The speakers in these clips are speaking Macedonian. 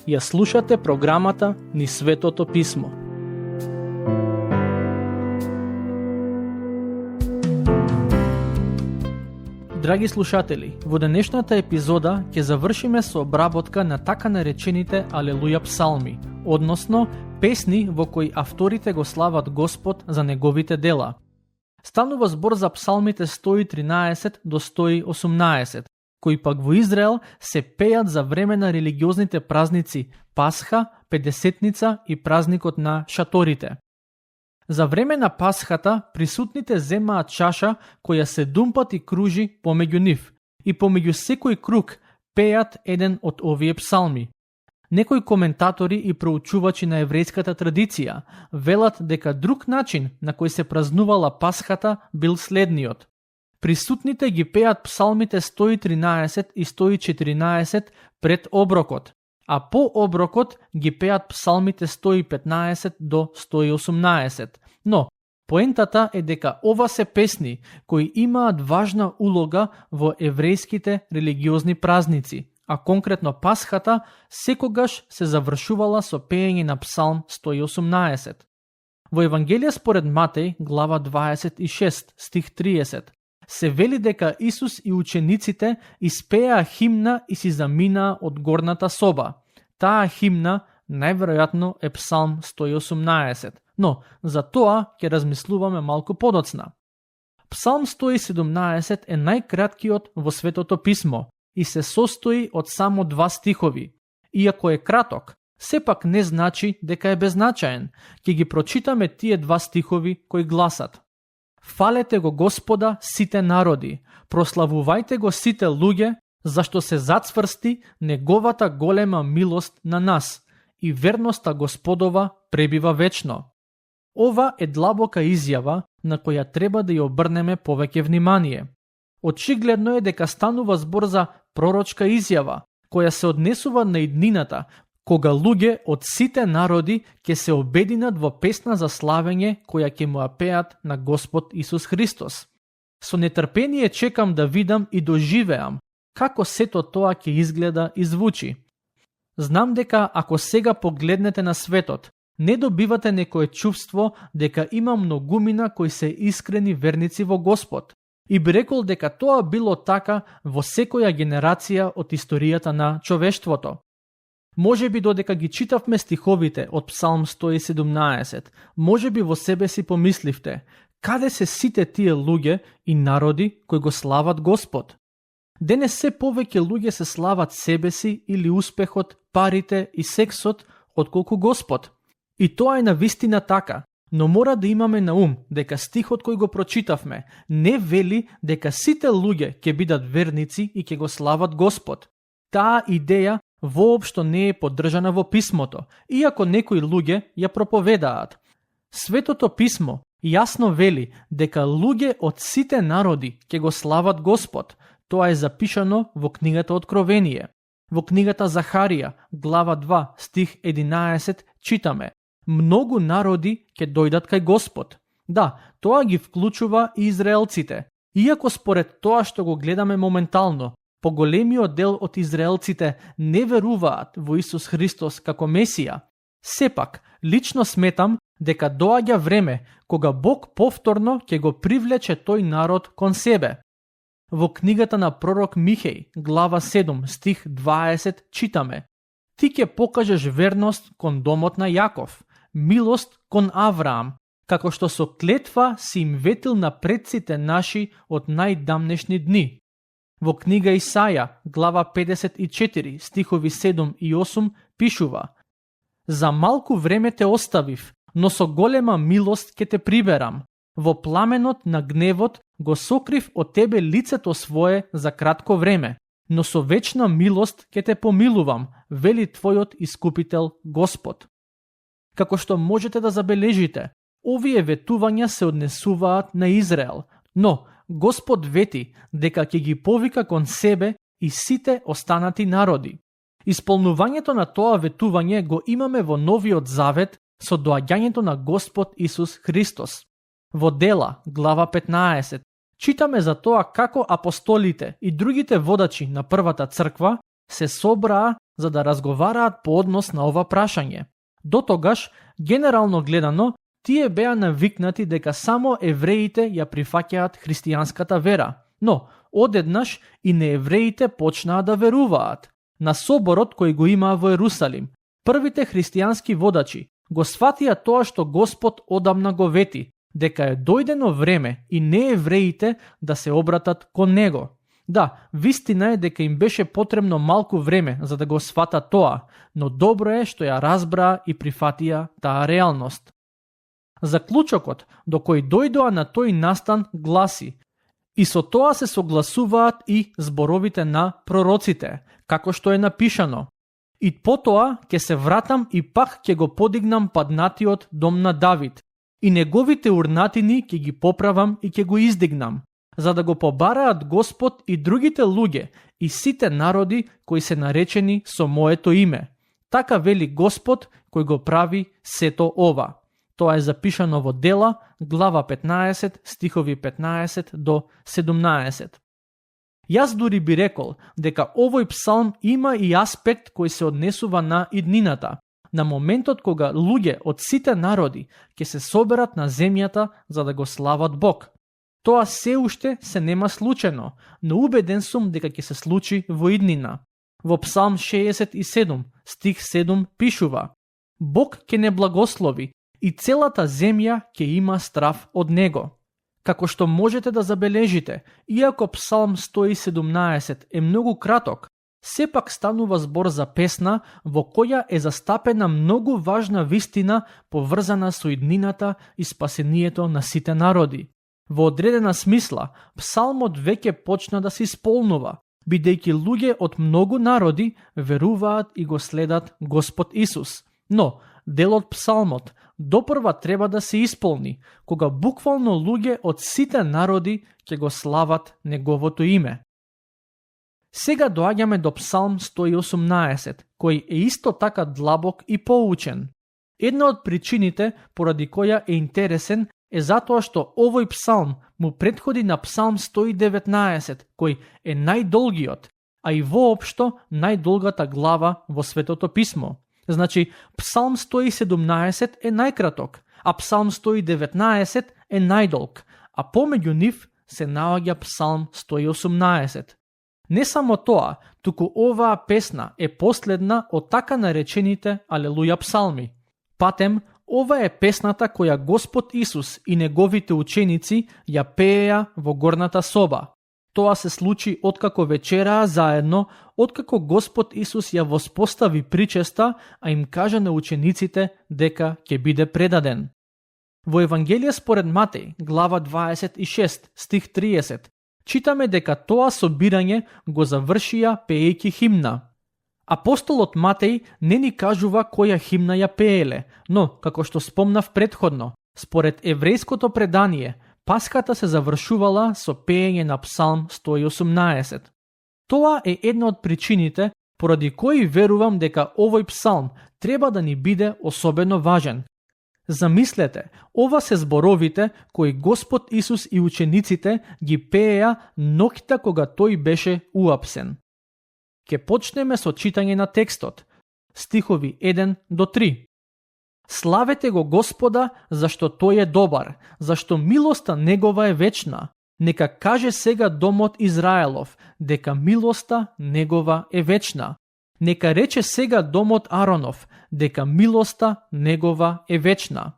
Ја слушате програмата Низ Светото Писмо. Драги слушатели, во денешната епизода ќе завршиме со обработка на така наречените Алелуја псалми, односно песни во кои авторите го слават Господ за неговите дела. Станува збор за псалмите 113 до 118, кои пак во Израел се пеат за време на религиозните празници Пасха, Педесетница и празникот на шаторите. За време на Пасхата присутните земаат чаша која 7 пати кружи помеѓу нив и помеѓу секој круг пеат еден од овие псалми. Некои коментатори и проучувачи на еврејската традиција велат дека друг начин на кој се празнувала Пасхата бил следниот. Присутните ги пеат псалмите 113 и 114 пред оброкот, а по оброкот ги пеат псалмите 115 до 118. Но, поентата е дека ова се песни кои имаат важна улога во еврејските религиозни празници, а конкретно Пасхата секогаш се завршувала со пеење на псалм 118. Во Евангелие според Матеј, глава 26, стих 30, се вели дека Исус и учениците испеа химна и си заминаа од горната соба. Таа химна најверојатно е псалм 118, но за тоа ќе размислуваме малку подоцна. Псалм 117 е најкраткиот во Светото Писмо и се состои од само 2 стихови. Иако е краток, сепак не значи дека е беззначаен. Ќе ги прочитаме тие 2 стихови кои гласат: Фалете го Господа сите народи, прославувајте го сите луѓе, зашто се зацврсти неговата голема милост на нас и верноста Господова пребива вечно. Ова е длабока изјава на која треба да ја обрнеме повеќе внимание. Очигледно е дека станува збор за пророчка изјава, која се однесува на иднината, кога луѓе од сите народи ќе се обединат во песна за славење која ќе му ја пеат на Господ Исус Христос. Со нетрпение чекам да видам и доживеам како сето тоа ќе изгледа и звучи. Знам дека ако сега погледнете на светот, не добивате некое чувство дека има многумина кои се искрени верници во Господ. И би рекол дека тоа било така во секоја генерација од историјата на човештвото. Може би додека ги читавме стиховите од Псалм 117, може би во себе си помисливте, каде се сите тие луѓе и народи кои го слават Господ? Денес се повеќе луѓе се слават себе си или успехот, парите и сексот, отколку Господ. И тоа е навистина така, но мора да имаме на ум дека стихот кој го прочитавме не вели дека сите луѓе ќе бидат верници и ќе го слават Господ. Таа идеја воопшто не е поддржана во писмото, иако некои луѓе ја проповедаат. Светото писмо јасно вели дека луѓе од сите народи ќе го слават Господ. Тоа е запишано во книгата Откровение. Во книгата Захарија, глава 2, стих 11, читаме: Многу народи ќе дојдат кај Господ. Да, тоа ги вклучува и израелците. Иако според тоа што го гледаме моментално, поголемиот дел од израелците не веруваат во Исус Христос како Месија, сепак, лично сметам дека доаѓа време кога Бог повторно ќе го привлече тој народ кон себе. Во книгата на пророк Михеј, глава 7, стих 20, читаме: Ти ќе покажеш верност кон домот на Јаков, милост кон Авраам, како што со клетва си им ветил на предците наши од најдамнешни дни. Во книга Исаја, глава 54, стихови 7 и 8, пишува: За малку време те оставив, но со голема милост ќе те приберам. Во пламенот на гневот го сокрив од тебе лицето свое за кратко време, но со вечна милост ќе те помилувам, вели твојот искупител Господ. Како што можете да забележите, овие ветувања се однесуваат на Израел, но Господ вети дека ќе ги повика кон себе и сите останати народи. Исполнувањето на тоа ветување го имаме во Новиот Завет со доаѓањето на Господ Исус Христос. Во Дела, глава 15, читаме за тоа како апостолите и другите водачи на првата црква се собраа за да разговараат по однос на ова прашање. До тогаш, генерално гледано, тие беа навикнати дека само евреите ја прифаќаат христијанската вера, но одеднаш и неевреите почнаа да веруваат. На соборот кој го имаа во Ерусалим, првите христијански водачи го сватија тоа што Господ одамна го вети, дека е дојдено време и неевреите да се обратат кон него. Да, вистина е дека им беше потребно малку време за да го свата тоа, но добро е што ја разбраа и прифатија таа реалност. Заклучокот до кој дојдоа на тој настан гласи: и со тоа се согласуваат и зборовите на пророците, како што е напишано: и потоа ќе се вратам и пак ќе го подигнам паднатиот дом на Давид, и неговите урнатини ќе ги поправам и ќе го издигнам, за да го побараат Господ и другите луѓе и сите народи кои се наречени со моето име. Така вели Господ кој го прави сето ова. Тоа е запишано во Дела, глава 15, стихови 15 до 17. Јас дури би рекол дека овој псалм има и аспект кој се однесува на иднината, на моментот кога луѓе од сите народи ќе се соберат на земјата за да го слават Бог. Тоа се уште се нема случено, но убеден сум дека ќе се случи во иднина. Во Псалм 67, стих 7 пишува: Бог ќе не благослови и целата земја ќе има страв од него. Како што можете да забележите, иако Псалм 117 е многу краток, сепак станува збор за песна во која е застапена многу важна вистина поврзана со иднината и спасението на сите народи. Во одредена смисла, Псалмот веќе почна да се исполнува, бидејќи луѓе од многу народи веруваат и го следат Господ Исус. Но, делот Псалмот допрва треба да се исполни, кога буквално луѓе од сите народи ќе го слават неговото име. Сега доаѓаме до Псалм 118, кој е исто така длабок и поучен. Една од причините поради која е интересен е затоа што овој псалм му претходи на Псалм 119, кој е најдолгиот, а и воопшто најдолгата глава во Светото писмо. Значи, Псалм 117 е најкраток, а Псалм 119 е најдолг, а помеѓу нив се наоѓа Псалм 118. Не само тоа, туку оваа песна е последна од така наречените Алелуја псалми. Патем, ова е песната која Господ Исус и неговите ученици ја пееа во горната соба. Тоа се случи откако вечераа заедно, откако Господ Исус ја воспостави причеста, а им кажа на учениците дека ќе биде предаден. Во Евангелие според Матеј, глава 26, стих 30, читаме дека тоа собирање го завршија пеејќи химна. Апостолот Матеј не ни кажува која химна ја пееле, но, како што спомнав претходно, според еврејското предание, Паската се завршувала со пеење на Псалм 118. Тоа е една од причините поради кои верувам дека овој псалм треба да ни биде особено важен. Замислете, ова се зборовите кои Господ Исус и учениците ги пееа ноќта кога тој беше уапсен. Ке почнеме со читање на текстот, стихови 1 до 3. Славете го Господа, зашто тој е добар, зашто милоста негова е вечна. Нека каже сега домот Израелов, дека милоста негова е вечна. Нека рече сега домот Аронов, дека милоста негова е вечна.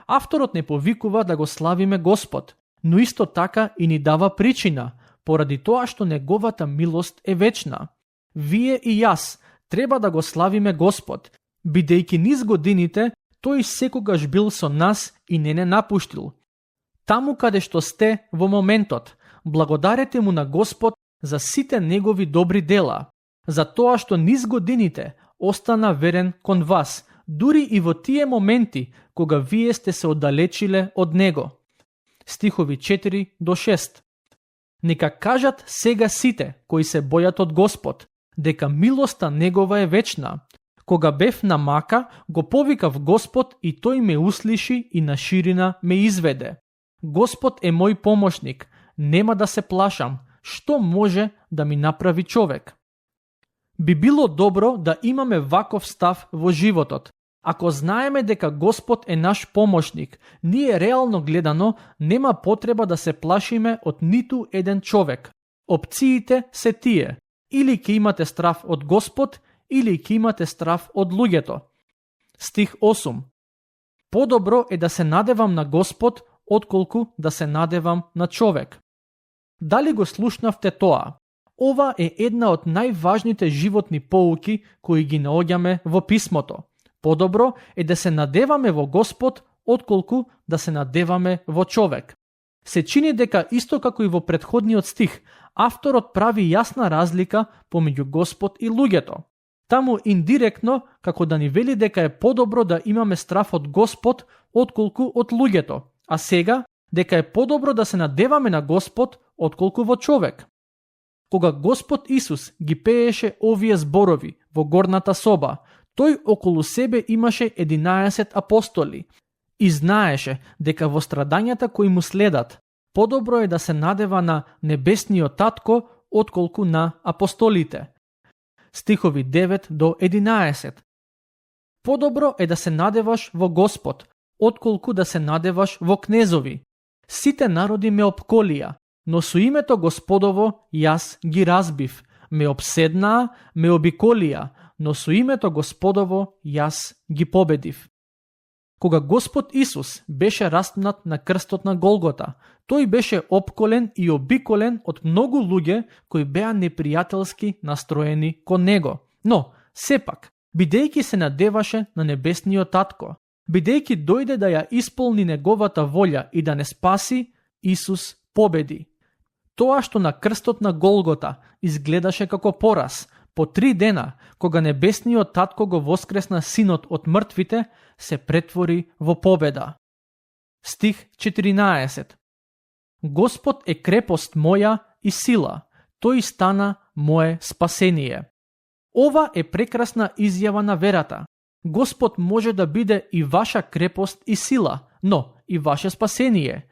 Авторот не повикува да го славиме Господ, но исто така и ни дава причина, поради тоа што неговата милост е вечна. Вие и јас треба да го славиме Господ, бидејќи низ годините тој секогаш бил со нас и не напуштил. Таму каде што сте во моментот, благодарете му на Господ за сите негови добри дела, за тоа што низ годините остана верен кон вас, дури и во тие моменти кога вие сте се оддалечиле од него. Стихови 4 до 6. Нека кажат сега сите кои се бојат од Господ, дека милоста негова е вечна. Кога бев на мака, го повикав Господ и тој ме услиши и на ширина ме изведе. Господ е мој помошник, нема да се плашам, што може да ми направи човек? Би било добро да имаме ваков став во животот. Ако знаеме дека Господ е наш помошник, ние реално гледано нема потреба да се плашиме од ниту еден човек. Опциите се тие. Или ќе имате страв од Господ, или ќе имате страв од луѓето. Стих 8. Подобро е да се надевам на Господ, отколку да се надевам на човек. Дали го слушнавте тоа? Ова е една од најважните животни поуки кои ги наоѓаме во писмото. Подобро е да се надеваме во Господ, отколку да се надеваме во човек. Се чини дека исто како и во претходниот стих, авторот прави јасна разлика помеѓу Господ и луѓето. Таму индиректно, како да ни вели дека е подобро да имаме страв од Господ, отколку од луѓето, а сега дека е подобро да се надеваме на Господ, отколку во човек. Кога Господ Исус ги пееше овие зборови во горната соба, тој околу себе имаше 11 апостоли и знаеше дека во страдањата кои му следат, подобро е да се надева на небесниот татко, отколку на апостолите. Стихови 9 до 11. Подобро е да се надеваш во Господ, отколку да се надеваш во кнезови. Сите народи ме опколија, но со името Господово јас ги разбив. Ме обседнаа, ме обиколија, но со името Господово јас ги победив. Кога Господ Исус беше распнат на крстот на Голгота, тој беше опколен и обиколен од многу луѓе кои беа непријателски настроени кон него. Но, сепак, бидејќи се надеваше на небесниот татко, бидејќи дојде да ја исполни неговата волја и да не спаси, Исус победи. Тоа што на крстот на Голгота изгледаше како пораз, по 3 дена, кога небесниот татко го воскресна синот од мртвите, се претвори во победа. Стих 14. Господ е крепост моја и сила, тој стана мое спасение. Ова е прекрасна изјава на верата. Господ може да биде и ваша крепост и сила, но и ваше спасение.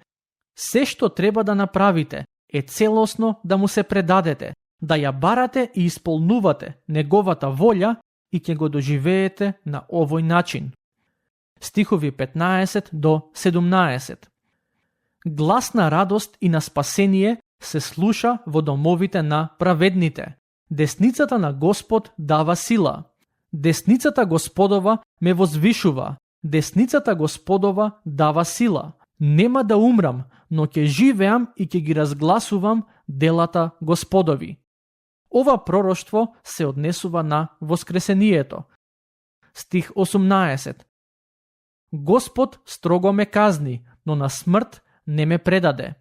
Се што треба да направите е целосно да му се предадете, да ја барате и исполнувате неговата волја и ќе го доживеете на овој начин. Стихови 15 до 17. Глас на радост и на спасение се слуша во домовите на праведните. Десницата на Господ дава сила. Десницата Господова ме возвишува. Десницата Господова дава сила. Нема да умрам, но ќе живеам и ќе ги разгласувам делата Господови. Ова пророштво се однесува на воскресението. Стих 18. Господ строго ме казни, но на смрт не ме предаде.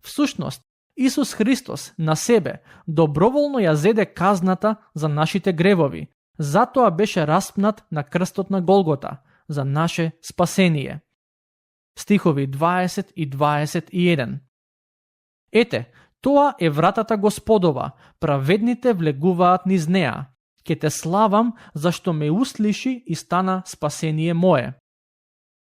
Всушност, Исус Христос на себе доброволно ја зеде казната за нашите гревови, затоа беше распнат на крстот на Голгота, за наше спасение. Стихови 20 и 21. Ете, тоа е вратата Господова, праведните влегуваат низ неа. Ке те славам, зашто ме услиши и стана спасение мое.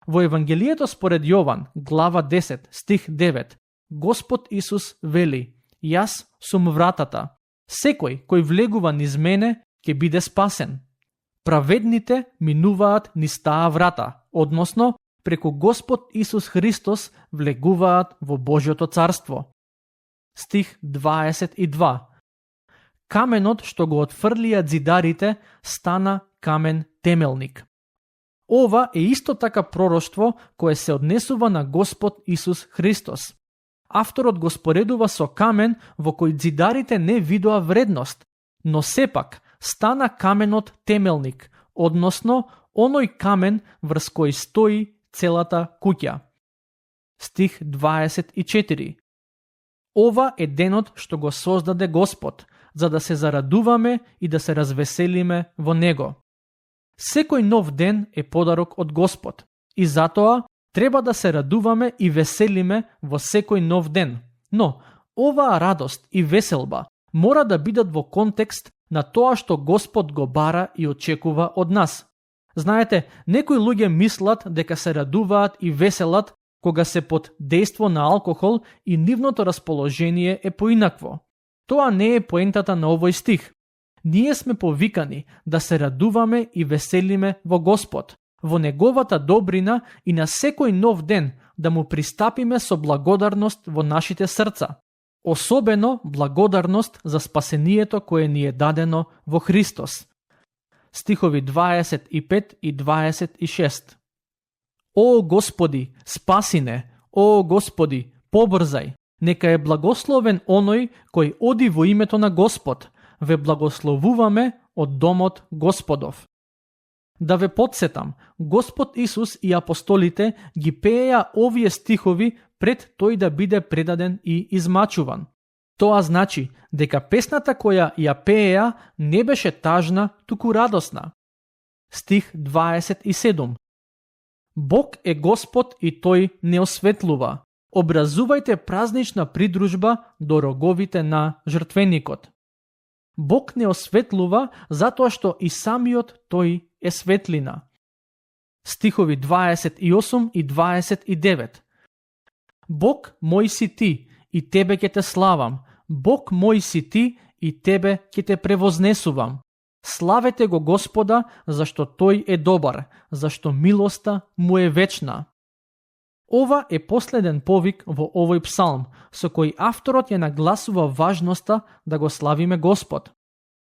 Во Евангелието според Јован, глава 10, стих 9, Господ Исус вели: Јас сум вратата. Секој кој влегува низ мене ќе биде спасен. Праведните минуваат низ таа врата, односно преку Господ Исус Христос влегуваат во Божјото царство. Стих 22. Каменот што го отфрлија ѕидарите стана камен темелник. Ова е исто така пророштво кое се однесува на Господ Исус Христос. Авторот го споредува со камен во кој ѕидарите не видоа вредност, но сепак стана каменот темелник, односно оној камен врз кој стои целата куќа. Стих 24. Ова е денот што го создаде Господ, за да се зарадуваме и да се развеселиме во него. Секој нов ден е подарок од Господ и затоа треба да се радуваме и веселиме во секој нов ден. Но оваа радост и веселба мора да бидат во контекст на тоа што Господ го бара и очекува од нас. Знаете, некои луѓе мислат дека се радуваат и веселат кога се под дејство на алкохол и нивното расположение е поинакво. Тоа не е поентата на овој стих. Ние сме повикани да се радуваме и веселиме во Господ, во Неговата добрина и на секој нов ден да му пристапиме со благодарност во нашите срца. Особено благодарност за спасението кое ни е дадено во Христос. Стихови 25 и 26. О Господи, спаси не! О Господи, побрзај! Нека е благословен оној кој оди во името на Господ. Ве благословуваме од домот Господов. Да ве подсетам, Господ Исус и апостолите ги пееја овие стихови пред тој да биде предаден и измачуван. Тоа значи дека песната која ја пееја не беше тажна, туку радосна. Стих 27. Бог е Господ и тој не осветлува. Образувајте празнична придружба до роговите на жртвеникот. Бог не осветлува затоа што и самиот тој е светлина. Стихови 28 и 29. Бог мој си ти, и тебе ќе те славам. Бог мој си ти, и тебе ќе те превознесувам. Славете го Господа, зашто тој е добар, зашто милоста му е вечна. Ова е последен повик во овој псалм, со кој авторот ја нагласува важноста да го славиме Господ.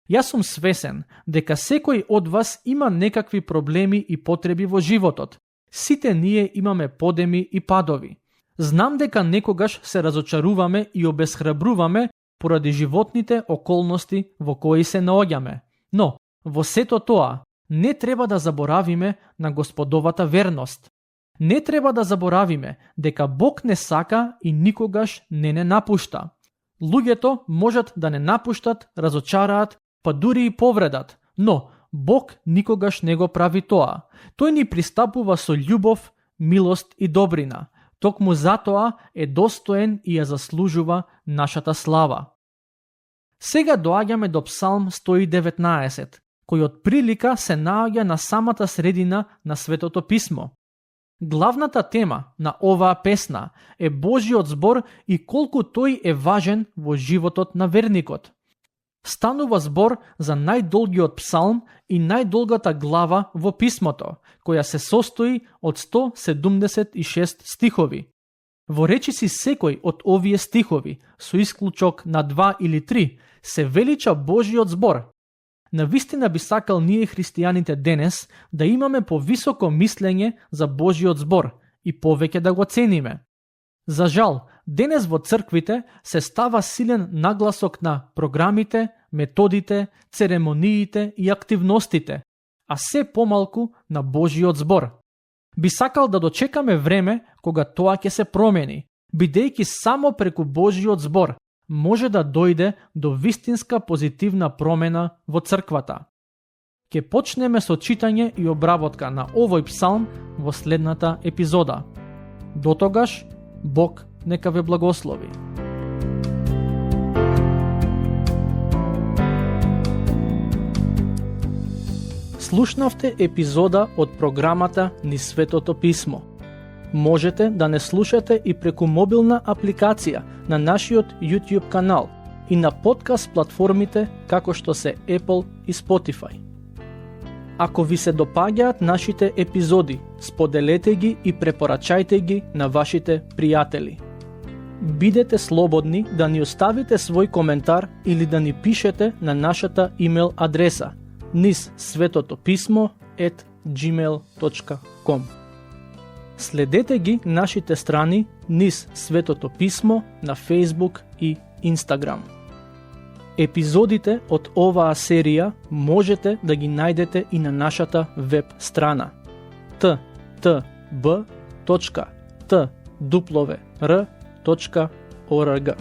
Јас сум свесен дека секој од вас има некакви проблеми и потреби во животот. Сите ние имаме подеми и падови. Знам дека некогаш се разочаруваме и обесхрабруваме поради животните околности во кои се наоѓаме. Но, во сето тоа, не треба да заборавиме на Господовата верност. Не треба да заборавиме дека Бог не сака и никогаш не напушта. Луѓето можат да не напуштат, разочараат, па дури и повредат, но Бог никогаш не го прави тоа. Тој ни пристапува со љубов, милост и добрина. Токму затоа е достоен и ја заслужува нашата слава. Сега доаѓаме до Псалм 119, кој од прилика се наоѓа на самата средина на Светото Писмо. Главната тема на оваа песна е Божиот збор и колку тој е важен во животот на верникот. Станува збор за најдолгиот псалм и најдолгата глава во писмото, која се состои од 176 стихови. Во речиси секој од овие стихови, со исклучок на 2 или 3, се велича Божиот збор. Навистина би сакал ние христијаните денес да имаме повисоко мислење за Божиот збор и повеќе да го цениме. За жал, денес во црквите се става силен нагласок на програмите, методите, церемониите и активностите, а се помалку на Божиот збор. Би сакал да дочекаме време кога тоа ќе се промени, бидејќи само преку Божиот збор може да дојде до вистинска позитивна промена во црквата. Ке почнеме со читање и обработка на овој псалм во следната епизода. Дотогаш, Бог нека ве благослови. Слушнавте епизода од програмата Низ Светото Писмо. Можете да не слушате и преку мобилна апликација на нашиот YouTube канал и на подкаст платформите како што се Apple и Spotify. Ако ви се допаѓаат нашите епизоди, споделете ги и препорачајте ги на вашите пријатели. Бидете слободни да ни оставите свој коментар или да ни пишете на нашата имейл адреса nizsvetotopисmo@gmail.com. Следете ги нашите страни Низ Светото Писмо на Facebook и Instagram. Епизодите од оваа серија можете да ги најдете и на нашата веб страна ttb.twr.org.